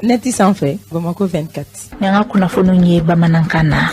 Nɛti sanfɛ, Bamakɔ 24. Ni an ka kunnafoniw ye bamanankan na.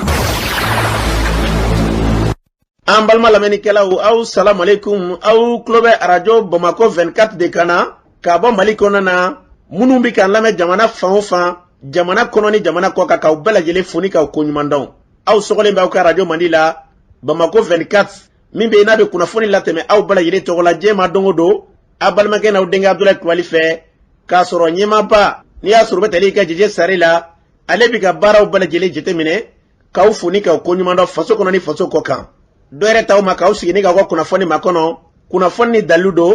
An balima lamɛnnikɛlaw, aw salamualeykum. Aw tulo bɛ arajo Bamakɔ 24 de kan na ka bɔ Mali kɔnɔna na. Minnu bɛ k'an lamɛn jamana fan o fan, jamana kɔnɔ ni jamana kɔ kan, k'aw bɛɛ lajɛlen fo ni k'aw koɲuman dɔn. Aw sɔgɔlen bɛ aw ka arajo mandi la, Bamakɔ 24, min bɛ yen n'a bɛ kunnafoni latɛmɛ aw bɛɛ lajɛlen tɔgɔ la diɲɛ ma don o don, aw balimakɛ n'aw denkɛ Abudulayi Kulubali fɛ, k'a sɔrɔ ɲɛmaaba n'i y'a sɔrɔ bɛ tali kɛ Jeje Sare la, ale bɛ ka baaraw bɛɛ lajɛlen jateminɛ, k'aw fo ni k'aw koɲuman dɔn faso kɔnɔ ni faso kɔ kan. Dɔ yɛrɛ t'aw ma k'aw sigi ni k'aw ka kunnafoni makɔnɔ, kunnafoni ni dalilu don,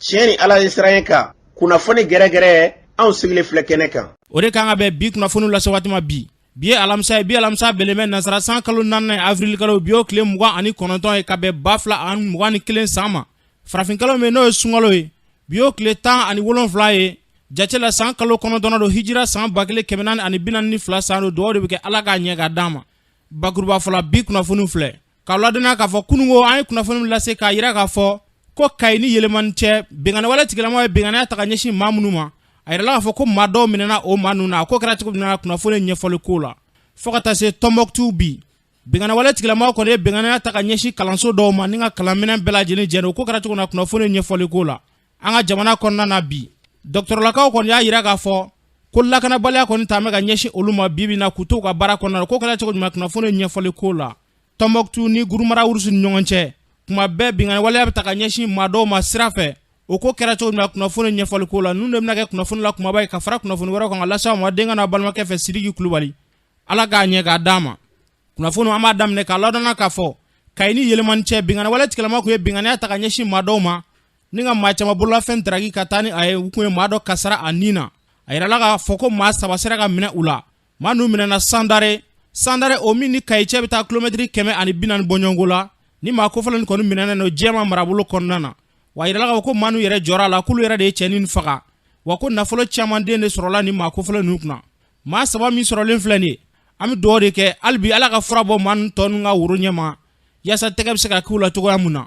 tiɲɛ ni Ala ye siran kan, kunnafoni gɛrɛgɛrɛ, anw sigilen filɛ kɛnɛ kan. O de kan ka bɛn bi kunnafoniw lase waati ma bi. Bi ye alamisa ye. Bi alamisa bɛnnen bɛ nansara san kalo naaninan ye, avril kalo, bi y'o tile 29 ye, ka bɛn 2021 san ma. Farafin kalo min n'o ye sunkalo ye, bi y'o tile 17 ye jate la. San kalo 9nan don, hijira san 1442 san don. Dugawu de bɛ kɛ, Ala k'a ɲɛ ka d'an ma. Bakuruba fɔla, bi kunnafoniw filɛ k'aw ladɔnniya k'a fɔ kununko an ye kunnafoni lase k'a yira k'a fɔ ko Kayi ni Yelemani cɛ, binkanniwale tigilamaw ye binkanniya ta ka ɲɛsin maa minnu ma. A yirala k'a fɔ ko maa dɔw minɛna o maa ninnu na. A ko kɛra cogo min na, kunnafoni ɲɛfɔli ko la, fo ka taa se Tɔnbɔkutu bi, binkanniwale tigilamaw kɔni ye binkanniya ta ka ɲɛsin kalanso dɔw ma ni ka kalanminɛn bɛɛ lajɛlen jɛni. O ko kɛra cogo min na, kunnafoni ɲɛfɔli ko la, an ka jamana kɔnɔna na bi, dɔgɔtɔrɔlakaw kɔni y'a yira k'a fɔ ko lakanabaliya kɔni tun bɛ ka ɲɛsin olu ma bi bi na k'u to u ka baara kɔnɔna na. Ko kɛra cogo jumɛn, kunnafoni ɲɛfɔli ko la, Tɔnbɔkutu ni Gurumara Wurusi ni ɲɔgɔn cɛ, kuma bɛɛ binkanni waleya bɛ ta ka ɲɛsin maa dɔw ma sira fɛ. O ko kɛra cogo jumɛn, kunnafoni ɲɛfɔli ko la, ninnu de bɛna kɛ kunnafoni la kumaba ye ka fara kunnafoni wɛrɛw kan ka lase aw ma denkɛ n'a balimakɛ fɛ, Sidiki Kulubali. Ala k'a ɲɛ k'a d'an ma. Kunnafoni an b'a daminɛ k'a ladɔnna k'a fɔ Kayi ni Yelemani cɛ, binkanni wale tigilamaw tun ye binkanniya ta ka ɲɛsin maa dɔw ma ni ka maa caman bololafɛn daraki ka taa ni a ye. U tun ye maa dɔ kasara a ni na. A yirala k'a fɔ ko maa saba sera ka minɛ u la. Maa ninnu minɛna Sandare. Sandare o min ni Kayi cɛ bɛ taa kilomɛtiri 140 bɔɲɔgɔnko la. Ni maa kofɔlen kɔni minɛnen don Jɛma marabolo kɔnɔna na. Wa a yirala k'a fɔ ko maa ninnu yɛrɛ jɔra a la k'olu yɛrɛ de ye cɛnin nin faga, wa ko nafolo caman den de sɔrɔla ni maa kofɔlen ninnu kunna. Maa saba min sɔrɔlen filɛ nin ye, an bɛ dugawu de kɛ hali bi, Ala ka fura bɔ maa ninnu tɔ ninnu ka woro ɲɛma, yaasa tɛgɛ bɛ se ka k'u la cogoya mun na.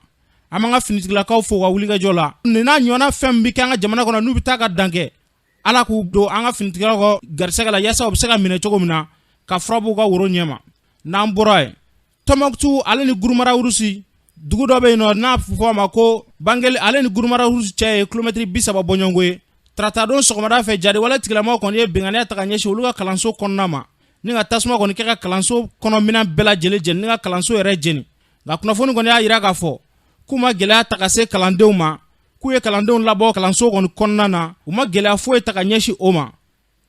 An b'an ka finitigilakaw fo ka wulikajɔ la. Nin n'a ɲɔgɔnna fɛn min bɛ kɛ an ka jamana kɔnɔ, n'u bɛ taa ka dan kɛ, Ala k'u don an ka finitigilakaw ka garisɛgɛ la, yaasa u bɛ se ka minɛ cogo min na ka fura b'u ka woro ɲɛma. N'an bɔra yen, Tɔnbɔkutu ale ni Gurumara Wurusi, dugu dɔ bɛ yen nɔ n'a fɔ a ma ko Bangeli, ale ni Gurumara Wurusi cɛ ye kilomɛtiri 30 bɔɲɔgɔnko ye. Taratadon sɔgɔmada fɛ, jadiwale tigilamaw kɔni ye binkanniya ta ka ɲɛsin olu ka kalanso kɔnɔna ma ni ka tasuma kɔni kɛ ka kalanso kɔnɔ minɛn bɛɛ lajɛlen jeni ni ka kalanso yɛrɛ jeni. Nka kunnafoni kɔni y'a yira k'a fɔ k'u ma gɛlɛya ta ka se kalandenw ma, k'u ye kalandenw labɔ kalanso kɔni kɔnɔna na, u ma gɛlɛya foyi ta ka ɲɛsin o ma.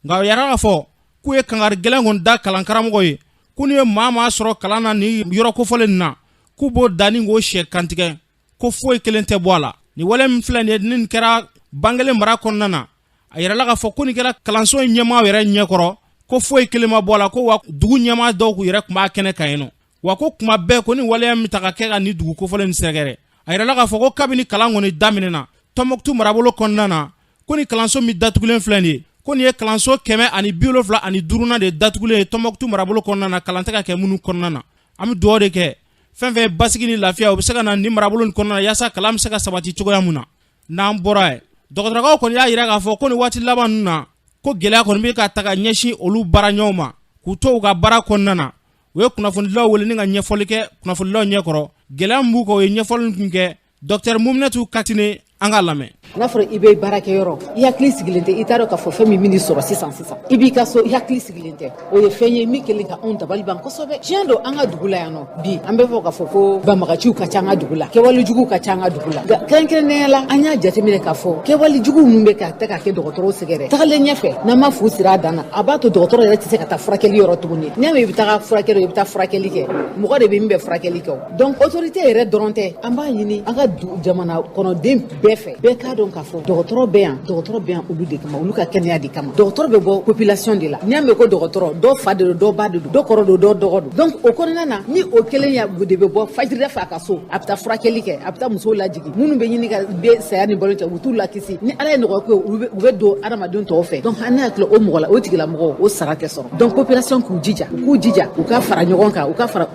Nka o yɛrɛ k'a fɔ k'u ye kangari gɛlɛn kɔni da kalankaramɔgɔ ye k'u n'u ye maa maa sɔrɔ kalan na nin yɔrɔ kofɔlen nin na, k'u b'o da ni k'o sɛ kantigɛ, ko foyi kelen tɛ bɔ a la. Nin wale min filɛ nin ye, nin kɛra Bangelen mara kɔnɔna na. A yirala k'a fɔ ko nin kɛra kalanso in ɲɛmaa yɛrɛ ɲɛkɔrɔ, ko foyi kelen ma bɔ a la, ko wa dugu ɲɛmaa dɔw k'u yɛrɛ tun b'a kɛnɛ kan yen nɔ, wa ko kuma bɛɛ ko ni waleya min ta ka kɛ ka nin dugu kofɔlen nin sɛgɛrɛ. A yirala k'a fɔ ko kabini kalan kɔni daminɛna Tɔnbɔkutu marabolo kɔnɔna na, ko ni kalanso min datugulen filɛ nin ye, ko nin ye kalanso 175nan de datugulen ye Tɔnbɔkutu marabolo kɔnɔna na, kalan tɛ ka kɛ minnu kɔnɔna na. An bɛ dugawu de kɛ fɛn fɛn basigi ni lafiya o bɛ se ka na nin marabolo nin kɔnɔna na, yaasa kalan bɛ se ka sabati cogoya mun na. N'an bɔra yen, dɔgɔtɔrɔkaw kɔni y'a yira k'a fɔ ko nin waati laban ninnu na, ko gɛlɛya kɔni bɛ ka ta ka ɲɛsin olu baaraɲɔgɔnw ma k'u to u ka baara kɔnɔna na. U ye kunnafonidilaw wele ni ka ɲɛfɔli kɛ kunnafonidilaw ɲɛkɔrɔ gɛlɛya min b'u kan. U ye ɲɛfɔli kun kɛ Docteur Muminatu Katine, an k'a lamɛn. N'a fɔra i bɛ baarakɛyɔrɔ, i hakili sigilen tɛ, i t'a dɔn k'a fɔ fɛn min bɛn'i sɔrɔ sisan sisan. I b'i ka so, i hakili sigilen tɛ. O ye fɛn ye min kɛlen ka anw dabali ban kosɛbɛ. Tiɲɛ don, an ka dugu la yan nɔ bi, an bɛ fɔ k'a fɔ ko banbagaciw ka ca an ka dugu la, kɛwale juguw ka ca an ka dugu la. Nka kɛrɛnkɛrɛnnenya la, an y'a jateminɛ k'a fɔ kɛwale jugu minnu bɛ ka ta ka kɛ dɔgɔtɔrɔw sɛgɛrɛ tagalen ɲɛfɛ, n'an ma fu siri a dan na, a b'a to dɔgɔtɔrɔ yɛrɛ tɛ se ka taa furakɛli yɔrɔ tuguni. N'i y'a mɛn i bɛ taga furakɛli, i bɛ taa furakɛli kɛ, mɔgɔ de bɛ min bɛ furakɛli kɛ. Donc autorité yɛrɛ dɔrɔn tɛ, an b'a ɲini an ka jamana kɔnɔden bɛɛ fɛ, bɛɛ k'a dɔn k'a fɔ dɔgɔtɔrɔ bɛ yan, dɔgɔtɔrɔ bɛ yan olu de kama, olu ka kɛnɛya de kama. Dɔgɔtɔrɔ bɛ bɔ population de la. N'i y'a mɛn ko dɔgɔtɔrɔ, dɔ fa de don, dɔ ba de don, dɔ kɔrɔ don, dɔ dɔgɔ don. Donc o kɔnɔna na, ni o kelen ya de bɛ bɔ fajirida fɛ a ka so, a bɛ taa furakɛli kɛ, a bɛ taa musow lajigin, minnu bɛ ɲini ka bɛ saya ni balo cɛ, u t'u lakisi. Ni Ala ye nɔgɔya ko ye, u bɛ don adamaden tɔw fɛ. Donc an hakili o mɔgɔ la, o tigilamɔgɔ o sara tɛ sɔrɔ. Donc population k'u jija, u k'u jija, u ka fara ɲɔgɔn kan, u ka fara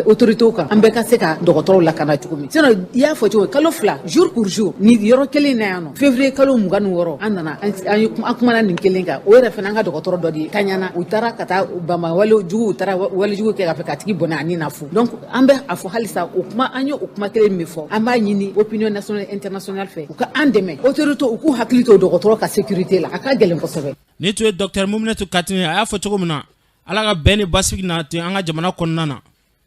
autorités kan, an bɛɛ ka se ka dɔgɔtɔrɔw lakana cogo min. Sinon i y'a fɔ cogo, kalo 2, jour pour jour, ni yɔrɔ kelen na yan. yan nɔ, février kalo 26, an nana, an ye an kumana nin kelen kan. O yɛrɛ fana, an ka dɔgɔtɔrɔ dɔ de taɲana, u taara ka taa bama wale jugu, u taara wale jugu kɛ ka fɛ ka tigi bɔnɛ a ni na fu. Donc an bɛ a fɔ halisa, o kuma, an ye o kuma kelen min fɔ, an b'a ɲini opinion nationale, internationale fɛ, u ka an dɛmɛ, autorité u k'u hakili to dɔgɔtɔrɔ ka sécurité la, a ka gɛlɛn kosɛbɛ. Ni tun ye Dr Muminatu Katine, a y'a fɔ cogo min na, Ala ka bɛn ni basigi na ten an ka jamana kɔnɔna na.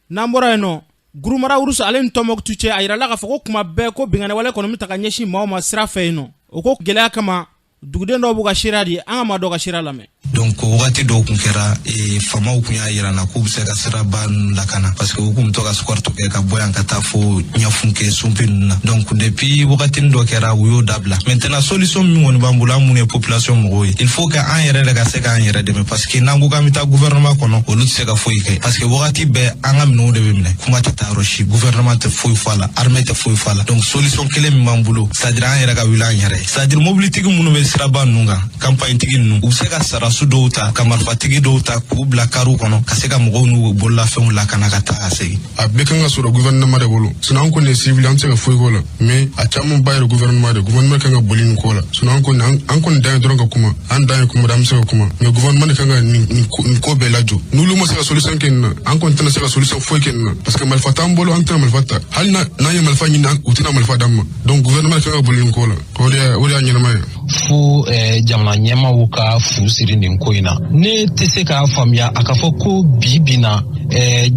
N'an bɔra yen nɔ, Gurumara Urusu ale ni Tɔnbɔkutu cɛ, a yirala k'a fɔ ko kuma bɛɛ ko binkanni wale kɔni bɛ ta ka ɲɛsin maaw ma sira fɛ yen nɔ. O ko gɛlɛya kama, duguden dɔw b'u ka seereya di. An ka maa dɔw ka seereya lamɛn. Donc wagati dɔw kun kɛra, faamaw kun y'a yira na k'u bɛ se ka siraba ninnu lakana, parce que u kun bɛ to ka escorte kɛ ka bɔ yan ka taa fo Ɲafunke, Sunpi ninnu na. Donc depuis wagatinin dɔ kɛra, u y'o dabila. Maintenant, solution min kɔni b'an bolo, an minnu ye population mɔgɔw ye, il faut que an yɛrɛ de ka se k'an yɛrɛ dɛmɛ, parce que n'an ko k'an bɛ taa gouvernement kɔnɔ, olu tɛ se ka foyi kɛ, parce que wagati bɛɛ an ka minɛnw de bɛ minɛ, kuma tɛ taa yɔrɔ si, gouvernement tɛ foyi fɔ a la, armée tɛ foyi fɔ a la. Donc solution kelen min b'an bolo, c'est à dire an yɛrɛ ka wuli an yɛrɛ ye, c'est à dire mobilitigi minnu bɛ siraba ninnu kan, campagne tigi ninnu, u bɛ se ka sarasu dɔw ta, ka marifatigi dɔw ta k'u bila kariw kɔnɔ, ka se ka mɔgɔw n'u bololafɛnw lakana ka taa ka segin. A bɛɛ kan ka sɔrɔ gouvernement de bolo, sinon an kɔni ye civil, an tɛ se ka foyi k'o la. Mais a caman ba yɛrɛ, gouvernement de, gouvernement kan ka boli nin ko la. Sinon an kɔni, an kɔni dan ye dɔrɔn ka kuma, an dan ye kuma de, an bɛ se ka kuma, mais gouvernement de kan ka nin ko bɛɛ lajɔ. N'olu ma se ka solution kɛ nin na, an kɔni tɛna se ka solution foyi kɛ nin na, parce que marifa t'an bolo, an tɛna marifa ta. Hali n'an ye marifa ɲini, u tɛna marifa d'an ma. Donc gouvernement de kan ka boli nin ko la, o de y'a ɲɛnama ye. Fo jamana ɲɛmaw ka fu siri nin ko in na. Ne tɛ se k'a faamuya a ka fɔ ko bi bi na,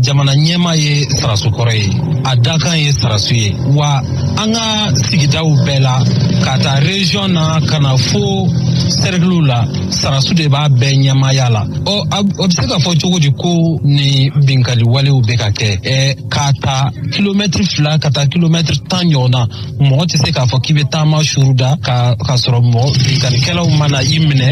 jamana ɲɛma ye sarasukɔrɔ ye, a dakan ye sarasu ye wa. An ka sigidaw bɛɛ la, ka taa région na ka na fo cercle la, sarasu de b'a bɛɛ ɲɛmaya la. Ɔ, a bɛ se ka fɔ cogo di ko ni binkali walew bɛ ka kɛ, k'a ta kilomɛtiri 2 ka taa kilomɛtiri 10 ɲɔgɔn na, mɔgɔ tɛ se k'a fɔ k'i bɛ taama suruda ka sɔrɔ mɔgɔ binkalikɛlaw mana i minɛ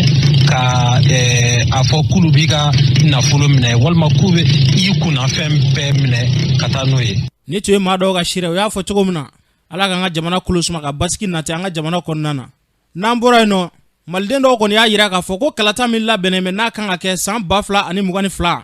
ka a fɔ k'olu b'i ka nafolo minɛ walima k'u bɛ i kunnafɛn bɛɛ minɛ ka taa n'o ye. Ni tun ye maa dɔw ka seere, u y'a fɔ cogo min na, Ala k'an ka jamana kolo suma, ka basigi nati an ka jamana kɔnɔna na. N'an bɔra yen nɔ, maliden dɔw kɔni y'a yira k'a fɔ ko kalata min labɛnnen bɛ, n'a kan ka kɛ san 2022,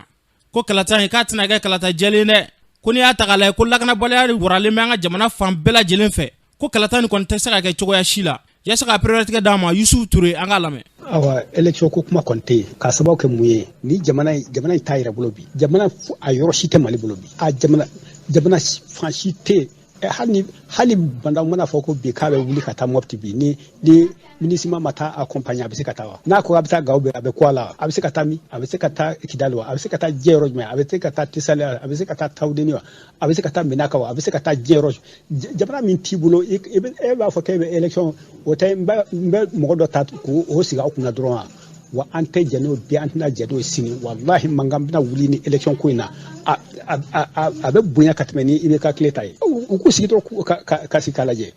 ko kalata in k'a tɛna kɛ kalata jɛlen dɛ. Ko n'i y'a ta k'a lajɛ, ko lakanabaliya waralen bɛ an ka jamana fan bɛɛ lajɛlen fɛ, ko kalata nin kɔni tɛ se ka kɛ cogoya si la. Yaasa ka pereperelatigɛ d'an ma, Yusufu Ture, an k'a lamɛn. Awa, élection ko kuma kɔni tɛ yen, k'a sababu kɛ mun ye? Ni jamana, jamana in t'a yɛrɛ bolo bi, jamana a yɔrɔ si tɛ Mali bolo bi, a jamana fan si tɛ yen. Hali ni Bah N'Daw mana fɔ ko bi k'a bɛ wuli ka taa Mɔpti bi, ni MINUSMA ma taa accompagner, a bɛ se ka taa wa? N'a ko a bɛ taa Gawo, a bɛ kɔ a la, a bɛ se ka taa min? A bɛ se ka taa Kidali wa? A bɛ se ka taa diɲɛ yɔrɔ jumɛn? A bɛ se ka taa Tisali? A bɛ se ka taa Tawudeni wa? A bɛ se ka taa Menaka wa? A bɛ se ka taa diɲɛ yɔrɔ? Jamana min t'i bolo, e b'a fɔ k'e bɛ élection, o tɛ n bɛ mɔgɔ dɔ ta k'o sigi aw kunna dɔrɔn wa? Wa an tɛ jɛn n'o bi, an tɛna jɛn n'o sini. Walahi, mankan bɛna wuli ni élection ko in na, a bɛ bonya ka tɛmɛ ni i bɛ ka tile ta ye. U k'u sigi dɔrɔn ka sigi k'a lajɛ.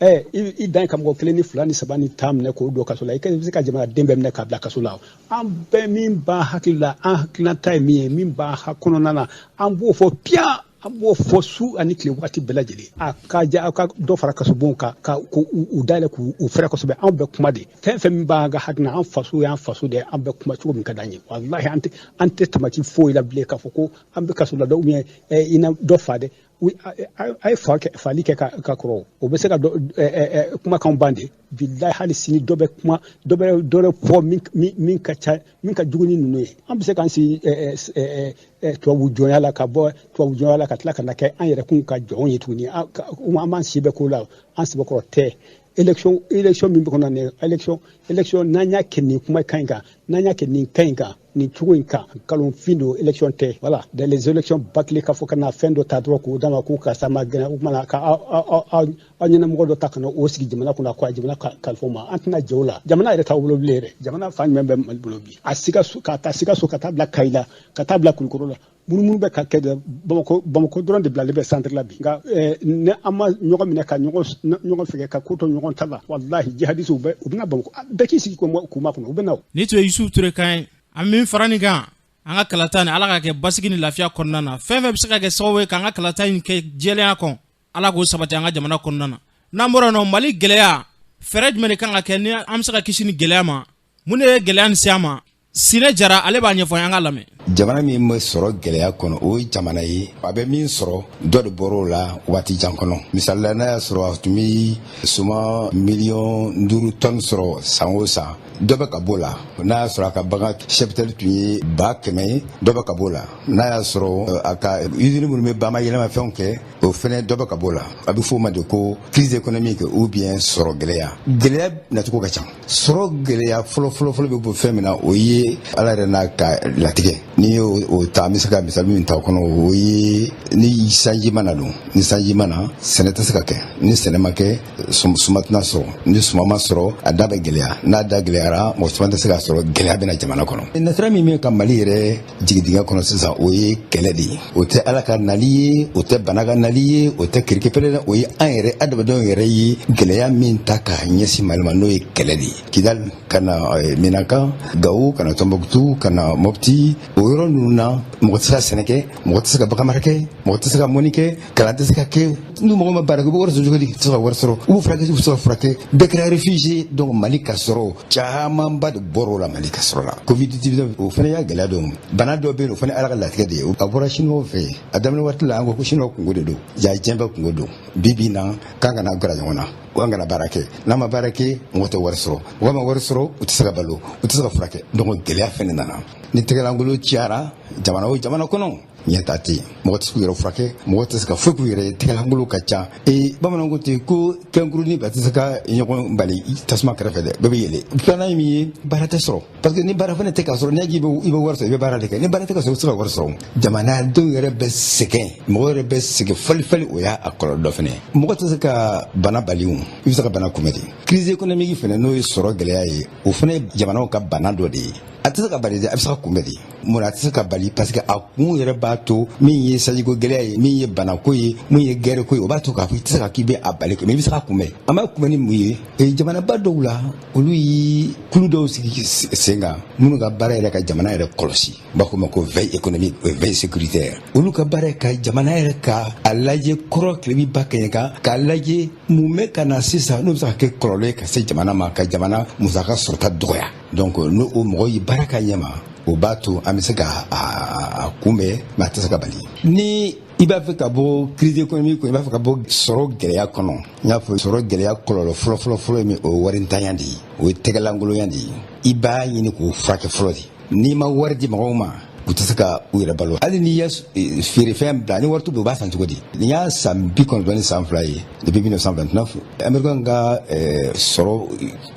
I dan ye ka mɔgɔ kelen ni fila ni saba ni 10 minɛ k'o don kaso la, i bɛ se ka jamanaden bɛɛ minɛ k'a bila kaso la? An bɛɛ, min b'an hakili la, an hakilinata ye min ye, min b'an kɔnɔna na, an b'o fɔ piyan, an b'o fɔ su ani tile, waati bɛɛ lajɛlen. A ka ja, aw ka dɔ fara kasobonw kan, ka u dayɛlɛ, k'u fɛrɛ kosɛbɛ. Anw bɛ kuma de, fɛn fɛn min b'an ka hakilina, an faso y'an faso de ye, an bɛ kuma cogo min ka d'an ye. Walahi, an tɛ tamati foyi la bilen k'a fɔ ko an bɛ kaso la dɔ, ou bien i na dɔ fa dɛ. A ye fa kɛ, fali kɛ ka kɔrɔ, o bɛ se ka kumakan ban de. Bilahi, hali sini dɔ bɛ kuma, dɔ bɛ dɔ bɛ fɔ min ka ca, min ka jugu ni ninnu ye. An bɛ se k'an sigi tubabu jɔnya la, ka bɔ tubabu jɔnya la, ka tila ka na kɛ an yɛrɛ kun ka jɔnw ye tuguni? An b'an si bɛɛ ko la, an sɛbɛkɔrɔ tɛ. Élection min bɛ kɔnɔ nin, élection, n'an y'a kɛ nin kuma kan in kan, n'an y'a kɛ nin kan in kan, nin cogo in kan, nkalonfin don, élection tɛ. Voilà, dans les élections bâclées, k'a fɔ ka na fɛn dɔ ta dɔrɔn k'o d'a ma ko karisa ma gɛnɛ, o kumana ka aw ɲɛnamɔgɔ dɔ ta ka na o sigi jamana kunna, ko a jamana kalifa ma, an tɛna jɛ o la. Jamana yɛrɛ t'aw bolo bilen yɛrɛ. Jamana fan jumɛn bɛ Mali bolo bi? A Sikaso, ka taa Sikaso, ka taa bila Kayi la, ka taa bila Kulukɔrɔ la, munumunu bɛ ka kɛ dɛ. Bamakɔ dɔrɔn de bilalen bɛ centre la bi. Nka ni an ma ɲɔgɔn minɛ ka ɲɔgɔn fɛgɛ, ka ko to ɲɔgɔn ta la, walahi, jihadistes u bɛ u bɛna Bamakɔ bɛɛ k'i sigi k'u makɔnɔ, u bɛ na o. Ni tun ye Yusufu Ture kan ye. An min fara nin kan, an ka kalata ni Ala ka kɛ basigi ni lafiya kɔnɔna na. Fɛn fɛn bɛ se ka kɛ sababu ye k'an ka kalata in kɛ jɛlenya kɔn, Ala k'o sabati an ka jamana kɔnɔna na. N'an bɔra yen nɔ, Mali gɛlɛya, fɛɛrɛ jumɛn de kan ka kɛ ni an bɛ se ka kisi ni gɛlɛya ma? Mun de ye gɛlɛya nin se an ma? Sinɛ Jara, ale b'a ɲɛfɔ, an ka lamɛn. Jamana min bɛ sɔrɔ gɛlɛya kɔnɔ, o ye jamana ye a bɛ min sɔrɔ, dɔ de bɔr'o la waati jan kɔnɔ. Misali la, n'a y'a sɔrɔ a tun bɛ suman miliyɔn 5 tɔni sɔrɔ san o san, dɔ bɛ ka b'o la. N'a y'a sɔrɔ a ka bagan cheptel tun ye 100 000 ye, dɔ bɛ ka b'o la. N'a y'a sɔrɔ a ka usine minnu bɛ bama yɛlɛmafɛnw kɛ, o fɛnɛ dɔ bɛ ka b'o la. A bɛ f'o ma de ko crise économique ou bien sɔrɔ gɛlɛya. Gɛlɛya nacogo ka ca. Sɔrɔ gɛlɛya fɔlɔ fɔlɔ fɔlɔ bɛ bɔ fɛn min na, o ye Ala yɛrɛ n'a ka latigɛ. N'i y'o o ta, an bɛ se ka misali min ta o kɔnɔ, o ye ni sanji ma na don. Ni sanji ma na, sɛnɛ tɛ se ka kɛ. Ni sɛnɛ ma kɛ, suma tɛna sɔrɔ. Ni suma ma sɔrɔ, a da bɛ gɛlɛya. N'a da gɛlɛyara, mɔgɔ caman tɛ se ka sɔrɔ, gɛlɛya bɛ na jamana kɔnɔ. Nasira min bɛ ka Mali yɛrɛ jigi dingɛ kɔnɔ sisan, o ye kɛlɛ de ye. O tɛ Ala ka nali ye, o tɛ bana ka nali ye, o tɛ kirikepere, o ye an yɛrɛ adamadenw yɛrɛ ye gɛlɛya min ta k'a ɲɛsin Mali ma, n'o ye kɛlɛ de ye. Kidal ka na, Menaka, Gawo ka na, Tɔnbɔkutu ka na, Mɔpti, o yɔrɔ ninnu na, mɔgɔ tɛ se ka sɛnɛ kɛ, mɔgɔ tɛ se ka bagan mara kɛ, mɔgɔ tɛ se ka mɔni kɛ, kalan tɛ se ka kɛ. N'u mɔgɔ ma baara kɛ, u bɛ wari sɔrɔ cogo di? Tɛ se ka wari sɔrɔ. U b'u furakɛ, u bɛ se ka furakɛ. Bɛɛ kɛra réfugié. Donc Mali ka sɔrɔ camanba de bɔr'o la, Mali ka sɔrɔ la. Covid 19, o fana y'a gɛlɛya dɔ. Bana dɔ bɛ yen, o fana Ala ka latigɛ de ye. A bɔra Chinois fɛ yen. A daminɛ waati la, an ko ko Chinois kungo de don, ja diɲɛ bɛɛ kungo don. Bi bi in na, k'an kana gara ɲɔgɔn na, ko an kana baara kɛ. N'a ma baara kɛ, mɔgɔ tɛ wari sɔrɔ. Mɔgɔ ma wari sɔrɔ, u tɛ se ka balo, u tɛ se ka furakɛ. Donc gɛlɛya fɛnɛ nana. Ni tɛgɛlankolo cayara jamana o jamana kɔnɔ, ɲɛta tɛ yen. Mɔgɔ tɛ se k'u yɛrɛ furakɛ, mɔgɔ tɛ se ka foyi k'u yɛrɛ ye, tɛgɛlankolo ka ca. Ee, bamananw ko ten ko kɛnkurunin ba tɛ se ka ɲɔgɔn bali tasuma kɛrɛfɛ dɛ, bɛɛ bɛ yɛlɛ. Filanan ye min ye, baara tɛ sɔrɔ, parce que ni baara fana tɛ ka sɔrɔ, n'i k'i bɛ i bɛ wari sɔrɔ, i bɛ baara de kɛ. Ni baara tɛ ka sɔrɔ, i tɛ se ka wari sɔrɔ. Jamanadenw yɛrɛ bɛ sɛgɛn, mɔgɔ yɛrɛ bɛ sɛgɛn fali fali. O y'a kɔlɔlɔ dɔ fana ye. Mɔgɔ tɛ se ka bana bali, o i bɛ se ka bana kunbɛn de. Crise économique fana, n'o ye sɔrɔ gɛlɛya ye, o fana ye jamanaw ka bana dɔ de ye. A tɛ se ka bali dɛ, a bɛ se ka kunbɛn de. Mun a tɛ se ka bali? Parce que a kun yɛrɛ b'a to min ye sanjiko gɛlɛya ye, min ye banako ye, min ye guerre ko ye, o b'a to k'a fɔ i tɛ se ka k'i bɛ a bali, mais i bɛ se ka kunbɛn. An b'a kunbɛn ni mun ye? Jamanaba dɔw la, olu ye kulu dɔw sigi sen kan minnu ka baara yɛrɛ ka jamana yɛrɛ kɔlɔsi. U b'a fɔ o ma ko veille économique, veille sécuritaire. Olu ka baara ye ka jamana yɛrɛ ka a lajɛ kɔrɔ tilebi ba kɛɲɛ kan, k'a lajɛ mun bɛ ka na sisan, n'o bɛ se ka kɛ kɔlɔlɔ ye ka se jamana ma, ka jamana musaka sɔrɔta dɔgɔya. Donc n'o o mɔgɔ ye baara ka ɲɛ ma, o b'a to an bɛ se ka a kunbɛn, mais a tɛ se ka bali. Ni i b'a fɛ ka bɔ crise économique kɔnɔ, i b'a fɛ ka bɔ sɔrɔ gɛlɛya kɔnɔ, n y'a fɔ, sɔrɔ gɛlɛya kɔlɔlɔ fɔlɔ fɔlɔ fɔlɔ ye min, o ye warintanya de ye, o ye tɛgɛlankolonya de ye. I b'a ɲini k'o furakɛ fɔlɔ de. N'i ma wari di mɔgɔw ma, u tɛ se ka u yɛrɛ balo. Hali n'i ye feerefɛn bila, ni wari t'u bolo, u b'a san cogo di? Nin y'a san 92 ye, depuis 1929. Américain ka sɔrɔ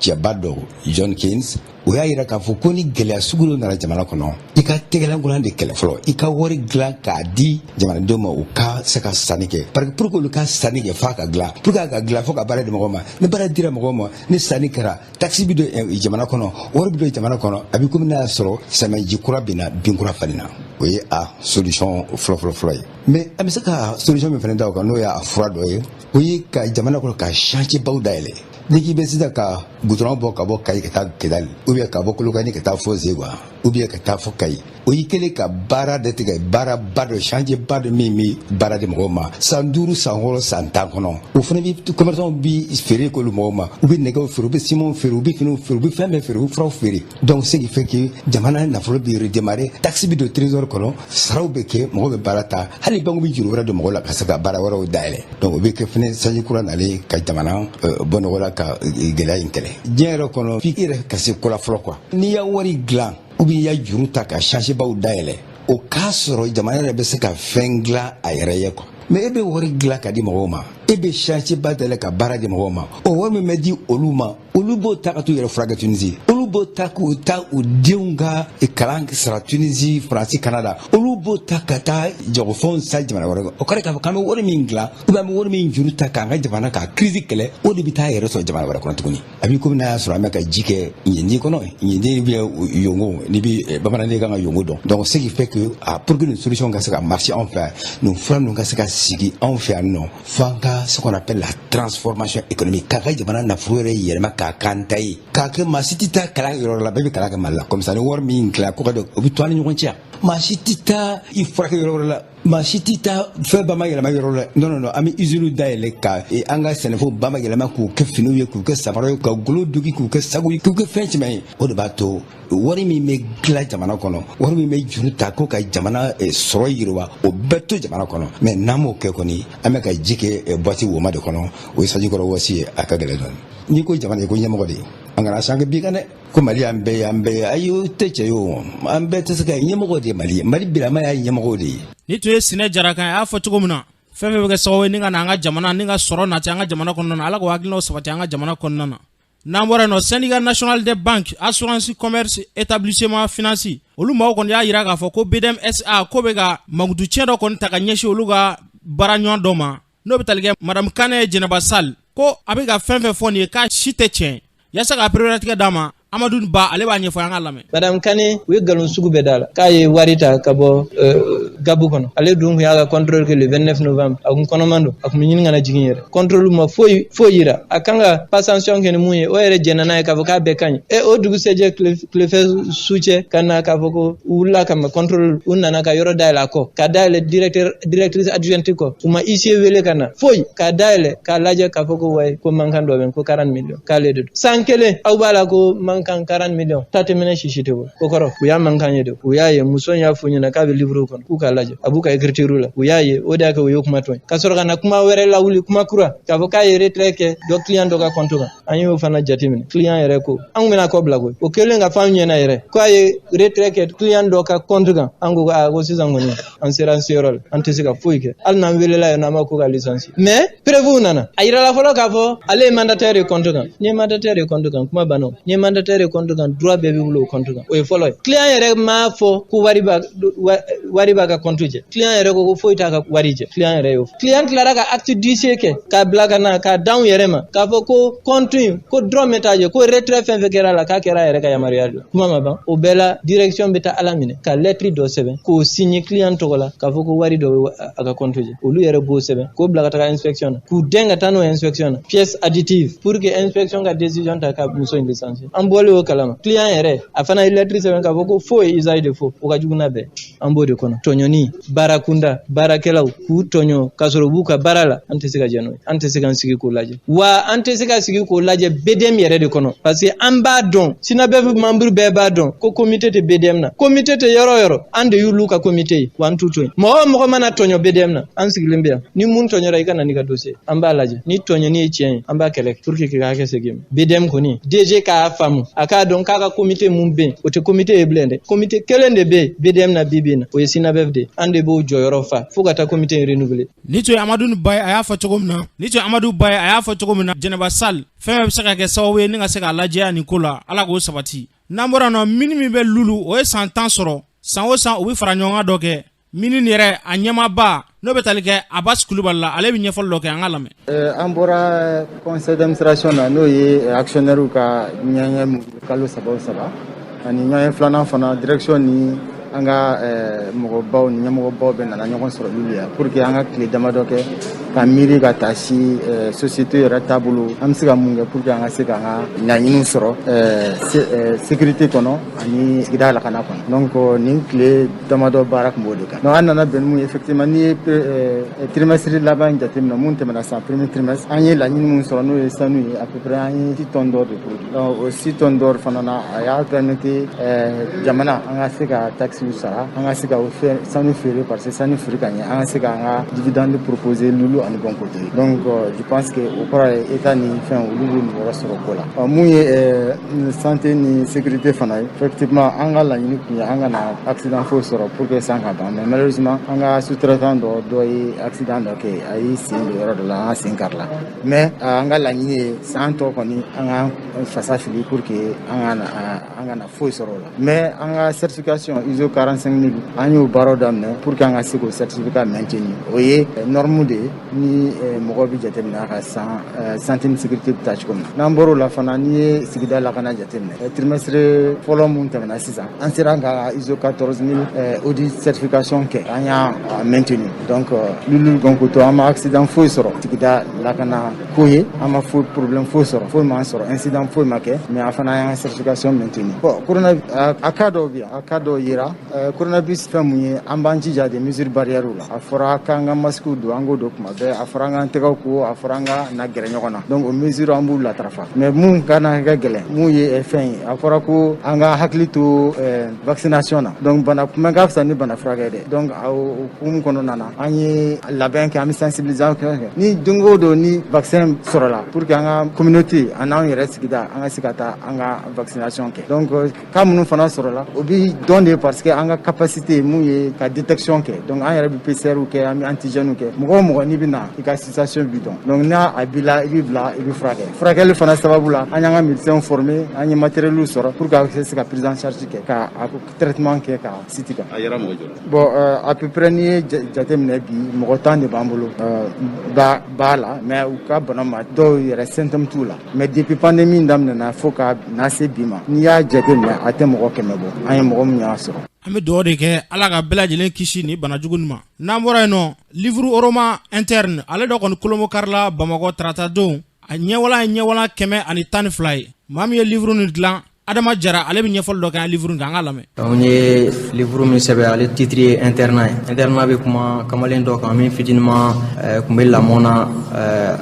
cɛba dɔ, John Keynes, o y'a yira k'a fɔ ko ni gɛlɛya sugu dɔ nana jamana kɔnɔ, i ka tɛgɛlankolon de kɛlɛ fɔlɔ. I ka wari dilan k'a di jamanadenw ma, u ka se ka sanni kɛ, parce que pour que olu ka sanni kɛ, f'a ka dilan. Pour que a ka dilan, fo ka baara di mɔgɔw ma. Ni baara dira mɔgɔw ma, ni sanni kɛra, taxe bɛ don jamana kɔnɔ, wari bɛ don jamana kɔnɔ. A bɛ komi n'a y'a sɔrɔ samiyaji kura binna, bin kura falenna. O ye a solution fɔlɔ fɔlɔ fɔlɔ ye. Mais an bɛ se ka solution min fana da o kan, n'o y'a fura dɔ ye, o ye ka jamana kɔnɔ ka chantier baw dayɛlɛ. Ni k'i bɛ sisan ka goudron bɔ ka bɔ Kayi ka taa Kidali, ou bien ka bɔ Kolokani ka taa fo Zegwa, ou bien ka taa fo Kayi, o y'i kɛlen ka baara de tigɛ, baaraba dɔ, chantier ba dɔ min bɛ baara di mɔgɔw ma san 5, san 6, san 10 kɔnɔ. O fana bi commerçant bi feere k'olu mɔgɔw ma. U bɛ nɛgɛw feere, u bɛ simanw feere, u bɛ finiw feere, u bɛ fɛn bɛɛ feere, u bɛ furaw feere. Donc ce qui fait que jamana nafolo bɛ redémarrer, taxe bɛ don trésor kɔnɔ, saraw bɛ kɛ, mɔgɔw bɛ baara ta, hali banque bɛ juru wɛrɛ don mɔgɔw la ka se ka baara wɛrɛw dayɛlɛ. Donc o bɛ kɛ fɛnɛ sanji kura nalen ka jamana bɔ nɔgɔ la, ka gɛlɛya in kɛlɛ. Diɲɛ yɛrɛ kɔnɔ, f'i yɛrɛ ka se ko la fɔlɔ quoi. N'i y'a wari dilan, ou bien i y'a juru ta ka chantier baw dayɛlɛ, o k'a sɔrɔ jamana yɛrɛ bɛ se ka fɛn dilan a yɛrɛ ye quoi. Mais e bɛ wari dilan ka di mɔgɔw ma, e bɛ chantier ba dayɛlɛ ka baara di mɔgɔw ma, o wari min bɛ di olu ma, olu b'o ta ka t'u yɛrɛ furakɛ Tunisie, olu b'o ta k'u ta u denw ka kalan sara Tunisie, Faransi, Canada, olu b'o ta ka taa jagofɛnw san jamana wɛrɛ. O kɔrɔ ye k'a fɔ k'an bɛ wari min dilan, ou bien an bɛ wari min juru ta k'an ka jamana ka crise kɛlɛ, o de bɛ taa yɛrɛ sɔrɔ jamana wɛrɛ kɔnɔ tuguni. A b'i komi n'a y'a sɔrɔ an bɛ ka ji kɛ ɲintin kɔnɔ, ɲintin bɛ yongo, n'i bɛ bamananden kan ka yongo dɔn. Donc ce qui fait que a pour que nin solution ka se ka marcher anw fɛ, nin fura ninnu ka se ka sigi anw fɛ yan nɔ, fo an ka ce qu'on appelle la transformation économique, k'a ka jamana nafolo yɛrɛ yɛlɛma k'a k'an ta ye, k'a kɛ maa si tɛ taa kalan yɔrɔ la, bɛɛ bɛ kalan kɛ Mali la. Comme ça, ni wari min dilan ko ka dɔn, o bɛ to an ni ɲɔgɔn cɛ. Maa si tɛ taa i furakɛ yɔrɔ wɛrɛ la, maa si tɛ taa fɛn ba ma yɛlɛma yɔrɔ la. Non, non, non, an bɛ usine dayɛlɛ ka an ka sɛnɛfɛnw ba ma yɛlɛma k'u kɛ finiw ye, k'u kɛ samaraw ye, ka golo dogi k'u kɛ sago ye, k'u kɛ fɛn caman ye. O de b'a to wari min bɛ dilan jamana kɔnɔ, wari min bɛ juru ta ko ka jamana sɔrɔ yiriwa, o bɛɛ to jamana kɔnɔ. Mais n'an m'o kɛ kɔni, an bɛ ka ji kɛ boîte woma de kɔnɔ, o ye sanji kɔrɔ wɔsi ye, a ka gɛlɛn dɔɔnin. N'i ko jamana, i ko ɲɛmɔgɔ de ye. An kana san kɛ bi kan dɛ, ko Mali y'an bɛɛ ye, an bɛɛ ye. Ayi, o tɛ cɛ ye, o an bɛɛ tɛ se ka ɲɛmɔgɔ de ye. Mali ye, Mali bilama y'a ɲɛmɔgɔ de ye. Ni tun ye Sinɛ Jara kan, a y'a fɔ cogo min na, fɛn fɛn bɛ kɛ sababu ye ni ka na an ka jamana ni ka sɔrɔ nati an ka jamana kɔnɔna na, Ala k'o hakilinaw sabati an ka jamana kɔnɔna na. N'an bɔra yen nɔ, Syndicat national des banques, assurance, commerce, établissement financier, olu maaw kɔni y'a jira k'a fɔ ko BDM SA ko bɛ ka mankutu tiɲɛ dɔ kɔni ta ka ɲɛsin olu ka baara ɲɔgɔn dɔ ma, n'o bɛ tali kɛ Madame Kane Jɛnɛba Sall, ko a bɛ ka fɛn fɛn fɔ nin ye, k'a si tɛ tiɲɛ. Yaasa ka pereperelatigɛ d'a ma, Amadu Ba, ale b'a ɲɛfɔ, an ka lamɛn. Madame Kane, u ye nkalon sugu bɛɛ da la k'a ye wari ta ka bɔ gabu kɔnɔ. Ale dun tun y'a ka contrôle kɛ le 29 novembre, a kun kɔnɔman don, a kun bɛ ɲini ka na jigin yɛrɛ. Contrôle ma foyi foyi yira. A kan ka passation kɛ ni mun ye, o yɛrɛ jɛnna n'a ye k'a fɔ k'a bɛɛ ka ɲi. E o dugusɛjɛ, tilefɛ su cɛ ka na k'a fɔ ko u wulila ka ma contrôle, u nana ka yɔrɔ dayɛlɛ a kɔ, ka dayɛlɛ directeur, directrice adjointe kɔ, u ma huissier wele ka na foyi, k'a dayɛlɛ k'a lajɛ k'a fɔ ko wayi, ko mankan dɔ bɛ yen, ko 40 millions k'ale de don. San kelen aw b'a la ko mankan 40 millions ta tɛ minɛ, sisi tɛ bɔ o kɔrɔ. U y'a mankan ye de, u y'a ye muso in y'a fɔ ɲɛna k'a bɛ livre kɔnɔ, k'u k'a lajɛ, a b'u ka écriture la, u y'a ye. O de y'a kɛ u ye kuma to yen, ka sɔrɔ ka na kuma wɛrɛ lawuli, kuma kura, k'a fɔ k'a ye retrait kɛ dɔ client dɔ ka compte kan. An y'o fana jateminɛ. Client yɛrɛ ko an bɛna kɔ bila koyi. O kɛlen ka fɔ anw ɲɛna yɛrɛ k'a ye retrait kɛ client dɔ ka compte kan, an ko aa, ko sisan kɔni an sera an seyɔrɔ la, an tɛ se ka foyi kɛ. Hali n'an welela yen nɔ, an b'a ko ka licencier. Mais preuve nana, a yirala fɔlɔ k'a fɔ ale ye mandataire ye compte kan. N'i ye mandataire ye compte kan, kuma banna. O n'i ye mandataire ye compte kan, droit bɛɛ b'i bolo o compte kan. O ye fɔlɔ ye. Client yɛrɛ m'a fɔ ko wari b'a ka compte jɛ. Client yɛrɛ ko ko foyi t'a ka wari jɛ. Client yɛrɛ y'o fɔ. Client tilara ka acte d'huissier kɛ k'a bila ka na k'a d'anw yɛrɛ ma k'a fɔ ko compte in, ko dɔrɔn t'a jɛ, ko retrait fɛn fɛn kɛra a la, k'a kɛra a yɛrɛ ka yamaruya de la. Kuma ma ban o bɛɛ la, direction bɛ taa Ala minɛ ka lettre dɔ sɛbɛn k'o signer client tɔgɔ la k'a fɔ ko wari dɔ bɛ a ka compte jɛ. Olu yɛrɛ b'o sɛbɛn k'o bila ka taga inspection na, k'u den ka taa n'o inspection na, pièce additive, pour que inspection ka décision ta ka muso in licencier. An bɔlen o kalama, client yɛrɛ a fana ye lettre sɛbɛn k'a fɔ ko faux et usage de faux. O ka jugu n'a bɛɛ. An b'o de kɔnɔ, tɔɲɔni baara kunda, baarakɛlaw k'u tɔɲɔ k'a sɔrɔ u b'u ka baara la. An tɛ se ka jɛn n'o ye, an tɛ se k'an sigi k'o lajɛ, wa an tɛ se ka sigi k'o lajɛ BDM yɛrɛ de kɔnɔ, parce que an b'a dɔn, SYNABEF membre bɛɛ b'a dɔn ko comité tɛ BDM na. Comité tɛ yɔrɔ o yɔrɔ, an de y'olu ka comité ye, wa an t'u to yen. Mɔgɔ o mɔgɔ mana tɔɲɔ BDM na, an sigilen bɛ yan. Ni mun tɔɲɔra, i ka na n'i ka dossier, an b'a lajɛ. Ni tɔɲɔni ye tiɲɛ ye, an b'a kɛlɛ pour que k'i ka hakɛ segin ma. BDM kɔni, DG k'a faamu, a k'a dɔn k'a ka comité mun bɛ yen, o tɛ comité ye bilen dɛ. Comité kelen de bɛ yen BDM na bi bi in na, o ye SYNABEF de ye. An de b'o jɔyɔrɔ fa fo ka taa comité in renouveler. Ni tun ye Amadu Ba ye, a y'a fɔ cogo min na, ni tun ye Amadu Ba ye, a y'a fɔ cogo min na, Jɛnɛba Sall, fɛn bɛɛ bɛ se ka kɛ sababu ye ni ka se k'a lajɛya nin ko la, Ala k'o sabati. N'an bɔra nɔ, mine min bɛ Lulu, o ye san 10 sɔrɔ. San o san, u bɛ fara ɲɔgɔn kan dɔ kɛ. Mine nin yɛrɛ, a ɲɛmaaba, n'o bɛ tali kɛ Abasi Kulubali la, ale bɛ ɲɛfɔli dɔ kɛ, an ka lamɛn. An bɔra conseil d'administration na, n'o ye actionnaire ka ɲɛɲɛ kalo 3 o 3, ani ɲɔgɔn filanan fana, direction ni an ka mɔgɔbaw ni ɲɛmɔgɔbaw bɛ nana ɲɔgɔn sɔrɔ Lulu yan pour que an ka tile damadɔ kɛ ka miiri ka taa si société yɛrɛ taabolo, an bɛ se ka mun kɛ pour que an ka se k'an ka laɲiniw sɔrɔ sécurité kɔnɔ ani sigida lakana kɔnɔ. Donc nin tile damadɔ baara tun b'o de kan. Donc an nana bɛn ni mun ye? Effectivement, n'i ye trimestre laban jateminɛ mun tɛmɛna sisan, premier trimestre, an ye laɲini mun sɔrɔ, n'o ye sanu ye, à peu près an ye 6 tonnes d'or de produit. Donc o 6 tonnes d'or fana na, a y'a permettre jamana an ka se ka taxe sara, an ka se ka o fɛn sanu feere, parce que sanu feere ka ɲɛ, an ka se k'an ka dividende proposer Lulu ani Bonkote. Donc je pense que o kɔrɔ ye état ni fɛn olu b'u niyɔrɔ sɔrɔ ko la. Mun ye santé ni sécurité fana ye, effectivement, an ka laɲini tun ye an ka na accident foyi sɔrɔ pour que san ka ban, mais malheureusement an ka sous-traitant dɔ ye accident dɔ kɛ, a y'i sen don yɔrɔ dɔ la, an ka sen kari la. Mais an ka laɲini ye san tɔ kɔni an ka fasa fili pour que an ka na foyi sɔrɔ o la. Mais an ka certification ISO 45000, an y'o baaraw daminɛ pour que an ka se k'o certificat maintenir. O ye norme de ye. Ni mɔgɔ bɛ jateminɛ a ka san santé ni sécurité bɛ taa cogo min na. N'an bɔr'o la fana, n'i ye sigida lakana jateminɛ, trimestre fɔlɔ mun tɛmɛna sisan, an sera ka ISO 14000 audit certification kɛ, an y'a maintenu. Donc lulu gɔnkoto, an ma accident foyi sɔrɔ sigida lakana ko ye, an ma foyi problème foyi sɔrɔ, foyi m'an sɔrɔ, incident foyi ma kɛ, mais a fana y'an certification maintenu. Bon, corona a cas dɔw bɛ yan, a cas dɔw yera. Coronavirus fɛn mun ye, an b'an jija des mesures barrières la. A fɔra k'an ka masques don, an k'o don kuma bɛɛ. A fɔra an k'an tɛgɛw ko, a fɔra an ka na gɛrɛ ɲɔgɔn na. Donc o mesure, an b'u latarafa. Mais mun kana kɛ gɛlɛn, mun ye fɛn ye, a fɔra ko an ka hakili to vaccination na. Donc bana kunbɛn ka fisa ni bana furakɛ dɛ. Donc o hukumu kɔnɔna na, an ye labɛn kɛ, an bɛ sensibilisation kɛ ni don o don ni vaccin sɔrɔla, pour que an ka communauté an n'anw yɛrɛ sigida, an ka se ka taa an ka vaccination kɛ. Donc cas minnu fana sɔrɔla, o bi dɔn de, parce que an ka capacité mun ye ka détection kɛ. Donc an yɛrɛ bɛ PCR kɛ, an bɛ antigène kɛ. Mɔgɔ o mɔgɔ n'i bɛ na, i ka situation bi dɔn. Donc n'a a b'i la, i b'i bila, i bɛ furakɛ. Furakɛli fana sababu la, an y'an ka médecins former, an ye matériel sɔrɔ pour que a bɛ se ka prise en charge kɛ, ka a traitement kɛ ka site kan. A yɛrɛ mɔgɔ joli? Bon, à peu près, n'i ye jateminɛ bi, mɔgɔ 10 de b'an bolo ba b'a la, mais u ka bana ma, dɔw yɛrɛ symptôme t'u la. Mais depuis pandémie daminɛna fo ka na se bi ma, n'i y'a jateminɛ, a tɛ mɔgɔ 100 bɔ, an ye mɔgɔ min y'a sɔrɔ. An bɛ dugawu de kɛ, Ala ka bɛɛ lajɛlen kisi ni bana jugu ma. N'an bɔra yen nɔ, livre roman Interne, ale dɔ kɔni kolomo karila Bamakɔ tarata don. A ɲɛwalan ye ɲɛwalan 112 ye. Maa min ye livre nin dilan, Adama Jara, ale bɛ ɲɛfɔli dɔ kɛ an livre kan, an ka lamɛn. Anw ye livre min sɛbɛn, ale titre ye Internat ye. Internat bɛ kuma kamalen dɔ kan min fitininma tun bɛ lamɔ na,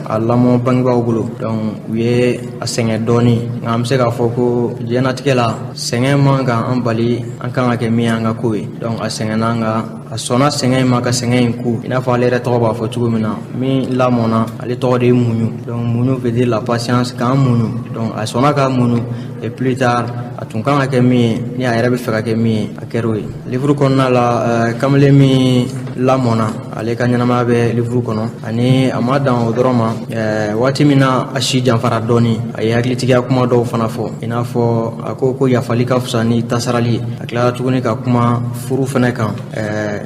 a lamɔ bangebaaw bolo. Donc u ye a sɛgɛn dɔɔni, nka an bɛ se k'a fɔ ko diɲɛnatigɛ la, sɛgɛn man kan an bali an kan ka kɛ min ye, an ka ko ye. Donc a sɛgɛnna, nka a sɔnna sɛgɛn in ma ka sɛgɛn in ku, i n'a fɔ ale yɛrɛ tɔgɔ b'a fɔ cogo min na. Min lamɔna, ale tɔgɔ de ye Muɲu. Donc muɲu veut dire la patience, k'an muɲu. Donc a sɔnna k'a muɲu, et plus tard, a tun kan ka kɛ min ye, ni a yɛrɛ bɛ fɛ ka kɛ min ye, a kɛra o ye. Livre kɔnɔna la, kamalen min lamɔna, ale ka ɲɛnamaya bɛ livre kɔnɔ. Ani a ma dan o dɔrɔn ma, waati min na a si janfara dɔɔni, a ye hakilitigiya kuma dɔw fana fɔ, i n'a fɔ a ko ko yafali ka fisa ni tasarali ye. A tilara tuguni ka kuma furu fana kan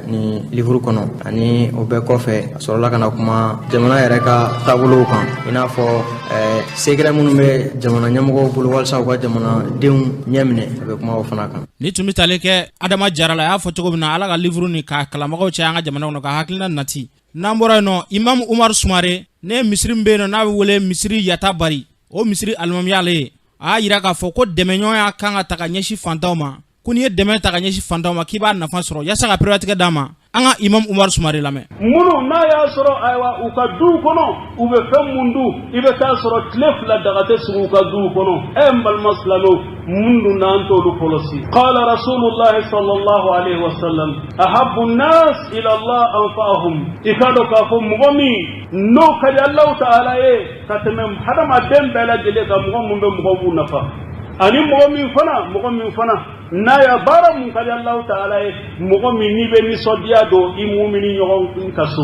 ni livre kɔnɔ. Ani o bɛɛ kɔfɛ, a sɔrɔla ka na kuma jamana yɛrɛ ka taabolow kan, i n'a fɔ secret minnu bɛ jamana ɲɛmɔgɔw bolo walasa u ka jamanadenw ɲɛ minɛ, a bɛ kuma o fana kan. Ni tun bɛ tali kɛ Adama Jara la, a y'a fɔ cogo min na, Ala ka livre ni k'a kalanbagaw caya an ka jamana kɔnɔ, ka hakilina nati. N'an bɔra yen nɔ, Imam Umaru Sumare ne ye misiri min bɛ yen nɔ, n'a bɛ wele misiri Yata Bari, o misiri alimamiya ale ye, a y'a yira k'a fɔ ko dɛmɛɲɔgɔnya kan ka ta ka ɲɛsin fantanw ma, ko n'i ye dɛmɛ ta ka ɲɛsin fantanw ma, k'i b'a nafa sɔrɔ. Yaasa ka perewatigɛ d'a ma, an ka Imam Umaru Sumare lamɛn. Minnu n'a y'a sɔrɔ, ayiwa, u ka duw kɔnɔ, u bɛ fɛn mun dun, i bɛ taa sɔrɔ tile 2 daga tɛ sigi u ka duw kɔnɔ. Ɛ n balima silamɛw, mun dun n'an t'olu kɔlɔsi? Qala Rasulullahi sallallahu alaihi wasallam: ahabbu nnas ila Allah anfa'ahum. I k'a dɔn k'a fɔ mɔgɔ min n'o ka di Alahu ta'ala ye ka tɛmɛ hadamaden bɛɛ lajɛlen kan, mɔgɔ mun bɛ mɔgɔw b'u nafa, ani mɔgɔ min fana n'a ya baara mun ka di Alahu ta'ala ye, mɔgɔ min n'i bɛ nisɔndiya don i mumini ɲɔgɔn ka so,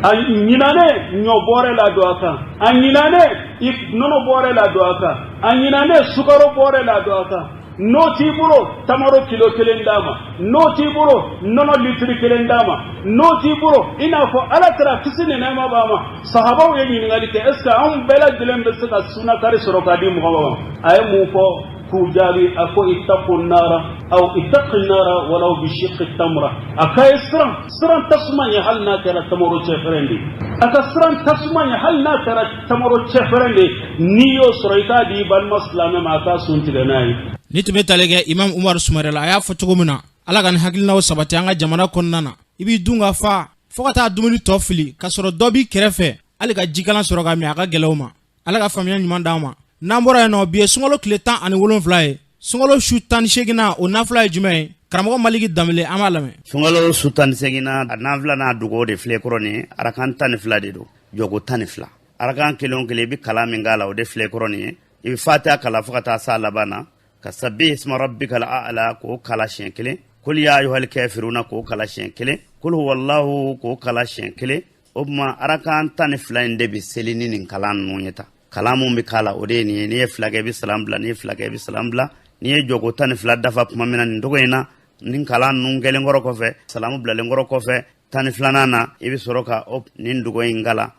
a ɲinanen ɲɔ bɔrɛ la don a kan, a ɲinanen i nɔnɔ bɔrɛ la don a kan, a ɲinanen sukaro bɔrɛ la don a kan, n'o t'i bolo, tamaro kilo 1 d'a ma, n'o t'i bolo, nɔnɔ litiri 1 d'a ma, n'o t'i bolo, i n'a fɔ Ala kira, kisi ni nɛɛma b'a ma, sahabaw ye ɲininkali kɛ: est ce que anw bɛɛ lajɛlen bɛ se ka sunakari sɔrɔ k'a di mɔgɔ ma? A ye mun fɔ k'u jaabi? A ko: ittaqu nara aw ittaqi nara walaw bi shiqqi tamra. A ka ye siran, siran tasuma ɲɛ, hali n'a kɛra tamaro cɛfɛrɛn de ye. A ka siran tasuma ɲɛ, hali n'a kɛra tamaro cɛfɛrɛn de ye. N'i y'o sɔrɔ, i k'a di i balima silamɛ ma, a k'a sun tigɛ n'a ye. Ni tun bɛ tali kɛ Imam Umaru Sumare la, a y'a fɔ cogo min na, Ala ka nin hakilinaw sabati an ka jamana kɔnɔna na. I b'i dun ka fa fo ka taa dumuni tɔ fili, ka sɔrɔ dɔ b'i kɛrɛfɛ, hali ka jikalan sɔrɔ ka min, a ka gɛlɛw ma. Ala ka faamuya ɲuman d'an ma. N'an bɔra yen nɔ, bi ye sunkalo tile 17 ye. Sunkalo su 18nan, o nafila ye jumɛn ye? Karamɔgɔ Maliki Danbele, an b'a lamɛn. Sunkalo su 18nan, a nafila n'a dogo de filɛ kɔrɔ nin ye. Arakan 12 de don, jɔko 12. Arakan kelen o kelen, i bɛ kalan min k'a la, o de filɛ kɔrɔ nin ye. I bɛ Fatiha kalan fo ka taa s'a laban na, ka sabbi isma rabbika al-a'la k'o kala siɲɛ kelen, kul ya ayyuhal kafiruna k'o kala siɲɛ kelen, kul huwallahu k'o kala siɲɛ kelen. O tuma arakan 12 in de bɛ seli ni nin kalan ninnu ye. Ta kalan mun bɛ k'a la, o de ye nin ye. N'i ye fila kɛ, i bɛ salam bila. N'i ye fila kɛ, i bɛ salam bila. N'i ye jɔko 12 dafa tuma min na, nin togo in na, nin kalan ninnu kɛlen kɔrɔ kɔfɛ, salamu bilalen kɔrɔ kɔfɛ, 12nan na, i bɛ sɔrɔ ka nin dogo in kalan.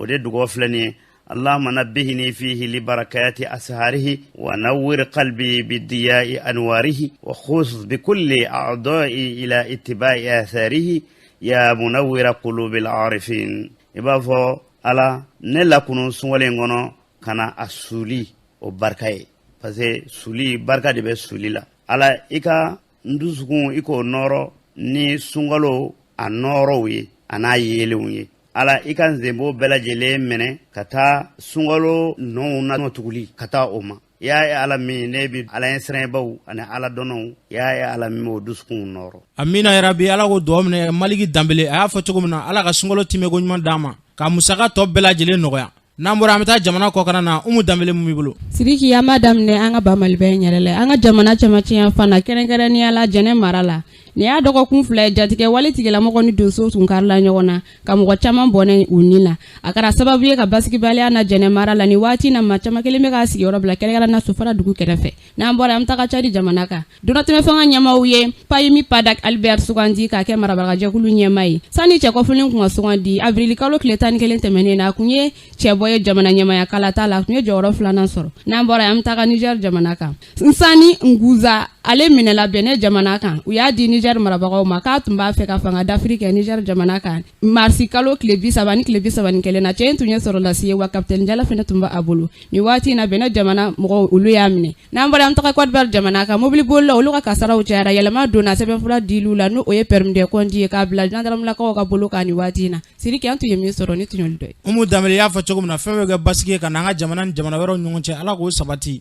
O de dugaw filɛ nin ye: اللهم نبهني فيه لبركات أسهاره، ونور قلبي بدياء أنواره، وخذ بكل أعضائي إلى اتباع آثاره يا منور قلوب العارفين. I b'a fɔ: Ala, ne lakunu sunkalo in kɔnɔ ka na a suli o barika ye, parce que suli barika de bɛ suli la. Ala, i ka n dusukun, i k'o nɔrɔ ni sunkalo a nɔrɔw ye, a n'a yeelenw ye. Ala, i ka n senbo bɛɛ lajɛlen minɛ ka taa sunkalo nɔw na tuguli ka taa o ma. Y'a ye Ala min ne bi Ala ɲɛ siranbaw ani Ala dɔnnaw, y'a ye Ala min b'o dusukunw nɔrɔ. Amina yarabi, Ala ko dugawu minɛ. Maliki Danbele a y'a fɔ cogo min na, Ala ka sunkalo timɛko ɲuman d'an ma, ka musaka tɔ bɛɛ lajɛlen nɔgɔya. N'an bɔra, an bɛ taa jamana kɔkana na. Umu Danbele, mun b'i bolo? Sidiki, an b'a daminɛ an ka ba Maliba in yɛrɛ la, an ka jamana cɛmancɛ fan na, kɛrɛnkɛrɛnnenya la Jɛnɛ mara la. Nin y'a dɔgɔkun 2 ye, jatigɛ wale tigilamɔgɔ ni donso tun karila ɲɔgɔn na ka mɔgɔ caman bɔnɛ u ni la. A kɛra sababu ye ka basigibaliya na Jɛnɛ mara la. Nin waati na, maa caman kelen bɛ k'a sigiyɔrɔ bila, kɛrɛnkɛrɛn na Sofara dugu kɛrɛfɛ. N'an bɔra, an bɛ taga Cadi jamana kan. Donatɛmɛ fanga ɲɛmaaw ye Pahimi Padak Albert sugandi k'a kɛ marabagajɛkulu ɲɛmaa ye. Sani cɛkɔfili kun ka sugandi avril kalo tile 11 tɛmɛnen na, a kun ye cɛbɔ ye jamana ɲɛmaaya kalata la, a kun ye jɔyɔrɔ filanan sɔrɔ. N'an bɔra, an bɛ taga Niger jamana kan. Nsani Nguza, ale minɛla Benin jamana kan. U y'a di Niger marabagaw ma k'a tun b'a fɛ ka fanga dafiri kɛ Niger jamana kan marisi kalo tile 30 ni tile 31 na. Cɛ in tun ye sɔrɔdasi ye, wa kapitɛni jala fana tun b'a bolo. Nin waati in na, Benin jamana mɔgɔw, olu y'a minɛ. N'an bɔra, an taga Côte d'Ivoire jamana kan. Mobili bolila, olu ka kasaraw cayara. Yɛlɛma donna sɛbɛnfura diliw la, n'o ye permis de conduire ye, k'a bila gendarmelakaw ka bolo kan nin waati in na. Sidiki, an tun ye min sɔrɔ, ni tun y'olu dɔ ye. Umu Danbele y'a fɔ cogo min na, fɛn bɛ kɛ basigi ye ka na an ka jamana ni jamana wɛrɛw ɲɔgɔn cɛ, Ala k'o sabati.